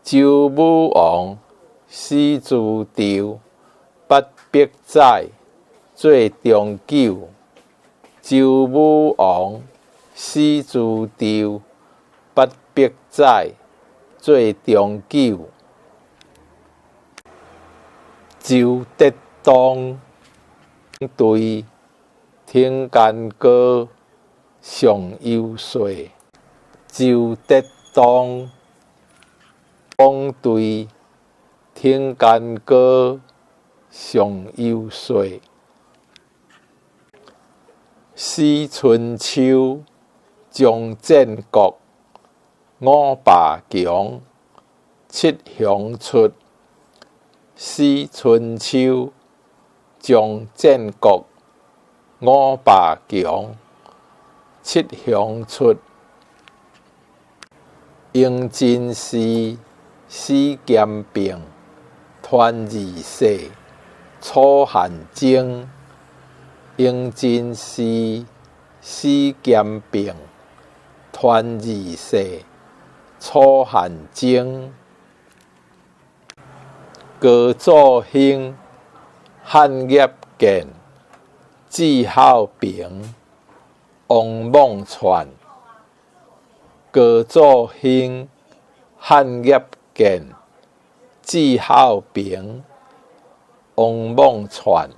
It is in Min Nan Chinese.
周武王死诛棹，800載做長久。周武王死诛棹，800載做長久。周德當對挺干戈上游說。周德當當對挺干戈上游說。史春秋，張戰國，五霸強，七雄出。史春秋，張戰國，五霸強，七雄出。榮進士，死兼並，傳二世，楚漢爭。榮進士，死兼並，傳二世，楚漢爭。高祖興，漢業建，字孝平，王莽篡。高祖興，漢業建，字孝平，王莽篡。